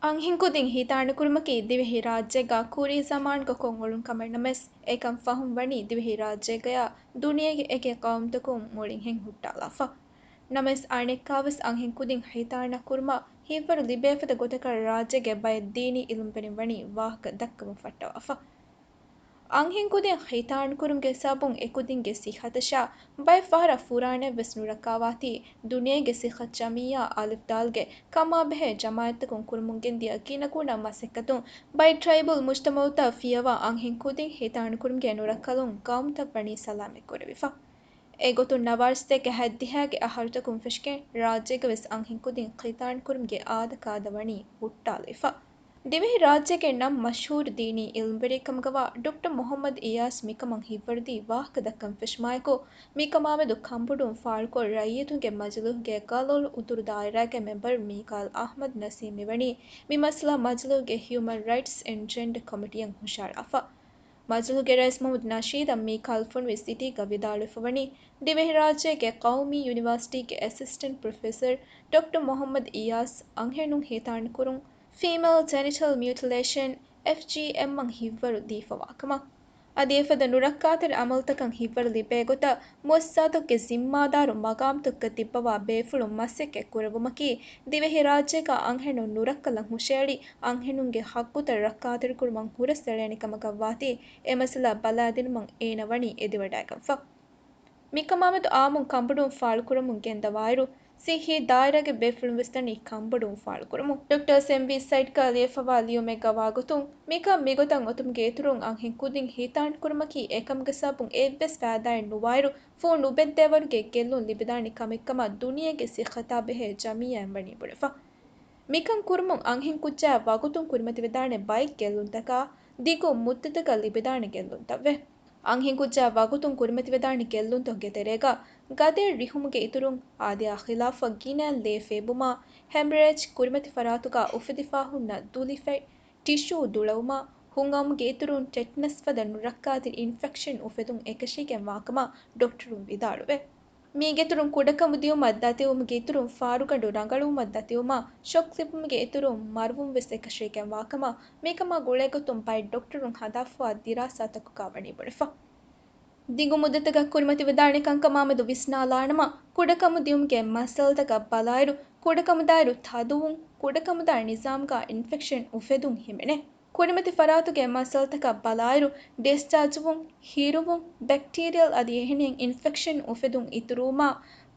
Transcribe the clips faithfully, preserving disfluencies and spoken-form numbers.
އަންހެންކުދިން ހިތާނުކުރުމަކީ ދިވެހިރާއްޖޭގަ ކުރީ ޒަމާންގަ ކޮށްއުޅުން ކަމެއް ނަމަވެސް، އެކަން ފަހުން ވަނީ ދިވެހިރާއްޖޭގަޔާ ދުނިޔޭގެ އެކި ޤައުމުތަކުން މުޅިންހެން ހުއްޓާލާފަ. ނަމަވެސް، އަނެއްކާވެސް އަންހެންކުދިން ހިތާނަ ކުރުމަށް ހިތްވަރު ލިބޭފަދަ ގޮތަކަށް ރާއްޖޭގެ ބައެއް ދީނީ އިލްމުވެރިން ވަނީ ވާހަކަ ދައްކަމުން ފައްޓަވާފަ. އަންހެންކުދިން ހިތާނުކުރުމުގެ ސަބަބުން އެކުދިންގެ ސިއްހަތަށާ ބައެއް ފަހަރަށް ފުރާނައެއްވެސް ނުރައްކާވާތީ، ދުނިޔޭގެ ސިއްހަތު ޖަމިއްޔާ އަލިފް ދާލްގެ ކަމާބެހޭ ޖަމާއަތްތަކުން ކުރަމުން ގެންދިޔަ ގިނަގުނަ މަސައްކަތުން ބައެއް ޓްރައިބަލް މުޖްތަމައުތައް ފިޔަވާ އަންހެންކުދިން ހިތާނުކުރުމުގެ ނުރައްކަލުން ޤައުމުތައް ވަނީ ސަލާމަތް ކުރެވިފަ. އެގޮތުން ނަވާރަސަތޭކަ ހަތްދިހައިގެ އަހަރުތަކުން ފެށިގެން ރާއްޖޭގަވެސް އަންހެންކުދިން ޚިތާން ކުރުމުގެ އާދަކާދަ ވަނީ ހުއްޓާލައިފަ. ދިވެހިރާއްޖޭގެ ނަން މަޝްހޫރު ދީނީ އިލްމުވެރިއެއް ކަމުގަވާ ޑޮކްޓަރ މުޙައްމަދު އިޔާސް މިކަމަށް ހިތްވަރުދީ ވާހަކަ ދައްކަން ފެށުމާއެކު، މިކަމާމެދު ކަނބޮޑުވުން ފާޅުކޮށް ރައްޔިތުންގެ މަޖިލީހުގެ ގަލޮޅު އުތުރު ދާއިރާގެ މެމްބަރު މީކާލް އަޙްމަދު ނަސީމް މިވަނީ މި މައްސަލަ މަޖިލީހުގެ ހިއުމަން ރައިޓްސް އެންޑް ޖެންޑަ ކޮމިޓީއަށް ހުށަހަޅާފަ. މަޖިލީހުގެ ރައީސް މުޙައްމަދު ނަޝީދަށް މީކާލް ފޮނުވި ސިޓީގަ ވިދާޅުވެފަ ވަނީ، ދިވެހިރާއްޖޭގެ ޤައުމީ ޔުނިވާސިޓީގެ އެސިސްޓެންޓް ޕްރޮފެސަރ ޑޮކްޓަރ މުޙައްމަދު އިޔާސް އަންހެނުން ހިތާން ކުރުން، ފީމެއިލް ޖެނިޓަލް މިއުޓިލޭޝަން، އެފްޖީއެމް އަށް ހިތްވަރު ދީފަވާކަމަށް. އަދި އެފަދަ ނުރައްކާތެރި އަމަލުތަކަށް ހިތްވަރު ލިބޭ ގޮތަށް މުއައްސަސާތަކުގެ ޒިންމާދާރު މަގާމްތަކުގަ ތިއްބަވާ ބޭފުޅުން މަސައްކަތް ކުރެއްވުމަކީ، ދިވެހިރާއްޖޭގަ އަންހެނުން ނުރައްކަލަން ހުށައެޅި، އަންހެނުންގެ ހައްގުތައް ރައްކާތެރިކުރުމަށް ހުރަސްއެޅޭނެ ކަމަކަށްވާތީ، އެ މައްސަލަ ބަލާދިނުމަށް އޭނަ ވަނީ އެދިވަޑައިގަންފަ. މިކަމާމެދު އާއްމުން ކަނބޮޑުވުން ފާޅުކުރަމުން ގެންދަވާއިރު، ސިއްހީ ދާއިރާގެ ބޭފުޅުން ވެސް ދަނީ ކަނބޮޑުވުން ފާޅުކުރަމުން. ޑޮކްޓަރ ސެމްވީ ސައިޓްގަ ލިޔެފަވާ ލިޔުމެއްގަ ވާގޮތުން، މިކަން މިގޮތަށް އޮތުމުގެ އިތުރުން އަންހެން ކުދިން ހިތާން ކުރުމަކީ އެކަމުގެ ސަބަބުން އެއްވެސް ފައިދާއެއް ނުވާއިރު، ފޫ ނުބެއްދޭވަރުގެ ގެއްލުން ލިބިދާނެ ކަމެއްކަމަށް ދުނިޔޭގެ ސިއްހަތާ ބެހޭ ޖަމިއްޔާއިން ވަނީ ބުނެފަ. މިކަން ކުރުމުން އަންހެންކުއްޖާއަށް ވަގުތުން ކުރިމަތިވެދާނެ ބައެއް ގެއްލުންތަކާ ދިގު މުއްދަތަކަށް ލިބިދާނެ ގެއްލުންތައްވޭ. އަންހެންކުއްޖާއަށް ވަގުތުން ކުރިމަތިވެދާނެ ގެއްލުންތަކުގެ ތެރޭގަ ގަދައެއް ރިހުމުގެ އިތުރުން އާދަޔާ ޚިލާފަށް ގިނަ ލޭ ފޭބުމާ، ހެމްރޭޖް، ކުރިމަތި ފަރާތުގަ އުފެދިފާ ހުންނަ ދުލިފަތް، ޓިޝޫ ދުޅަވުމާ، ހުނގައުމުގެ އިތުރުން ޓެޓްނަސް ފަދަ ނުރައްކާތެރި އިންފެކްޝަން އުފެދުން އެކަށީގެންވާކަމަށް ޑޮކްޓަރުން ވިދާޅުވޭ. މީގެއިތުރުން ކުޑަކަމުދިޔުމަށް ދަތިވުމުގެ އިތުރުން ފާރުގަނޑު ރަނގަޅުވުމަށް ދަތިވުމާ، ޝޮކް ލިބުމުގެ އިތުރުން މަރުވުން ވެސް އެކަށީގެންވާކަމަށް މިކަމާ ގުޅޭގޮތުން ބައެއް ޑޮކްޓަރުން ހަދާފަވާ ދިރާސާތަކުގަ ވަނީ ބުނެފަ. ދިގު މުއްދަތަކަށް ކުރިމަތިވެދާނެ ކަންކަމާމެދު ވިސްނާލާނަމަ، ކުޑަކަމުދިޔުމުގެ މައްސަލަތަކަށް ބަލާއިރު، ކުޑަކަމުދާއިރު ތަދުވުން، ކުޑަކަމުދާ ނިޒާމުގަ އިންފެކްޝަން އުފެދުން ހިމެނޭ. ކުރިމަތި ފަރާތުގެ މައްސަލަތަކަށް ބަލާއިރު، ޑިސްޗާޖްވުން، ހިރުވުން، ބެކްޓީރިއަލް އަދި އެހެނިހެން އިންފެކްޝަން އުފެދުން އިތުރުވުމާ،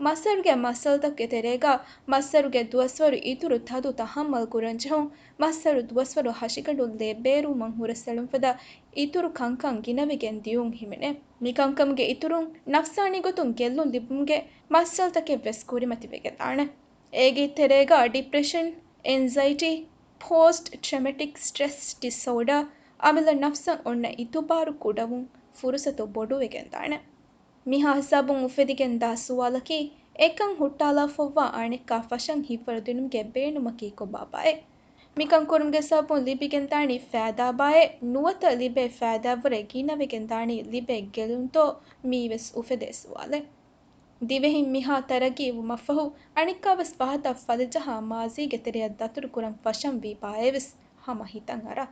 މައްސަރުގެ މައްސަލަތަކުގެ ތެރޭގަ މައްސަރުގެ ދުވަސްވަރު އިތުރު ތަދު ތަހައްމަލް ކުރަންޖެހުން، މައްސަރު ދުވަސްވަރު ހަށިގަނޑު ލޭ ބޭރުވުމަށް ހުރަސްއެޅުން ފަދަ އިތުރު ކަންކަން ގިނަވެގެން ދިޔުން ހިމެނޭ. މިކަންކަމުގެ އިތުރުން ނަފްސާނީ ގޮތުން ގެއްލުން ލިބުމުގެ މައްސަލަތަކެއް ވެސް ކުރިމަތިވެގެންދާނެ. އޭގެ ތެރޭގަ ޑިޕްރެޝަން، އެންޒައިޓީ، ޕޯސްޓް ޓްރޮމެޓިކް ސްޓްރެސް ޑިސްއޯޑާ، އަމިއްލަ ނަފްސަށް އޮންނަ އިތުބާރު ކުޑަވުން ފުރުސަތު ބޮޑުވެގެންދާނެ. މިހާ ހިސާބުން އުފެދިގެންދާ ސުވާލަކީ، އެކަން ހުއްޓާލާފައްވާ އަނެއްކާ ފަށަން ހިތްވަރުދިނުމުގެ ބޭނުމަކީ ކޮބާބާއޭ؟ މިކަން ކުރުމުގެ ސަބަބުން ލިބިގެންދާނީ ފައިދާބާއޭ؟ ނުވަތަ ލިބޭ ފައިދާއަށްވުރެ ގިނަވެގެންދާނީ ލިބޭ ގެއްލުންތޯ؟ މީވެސް އުފެދޭ ސުވާލެއް. ދިވެހިން މިހާ ތަރައްގީވުމަށްފަހު، އަނެއްކާވެސް ފަހަތަށް ފަލިޖަހާ މާޒީގެ ތެރެއަށް ދަތުރުކުރަން ފަށަންވީ ބާއޭވެސް ހަމަ ހިތަށްއަރާ.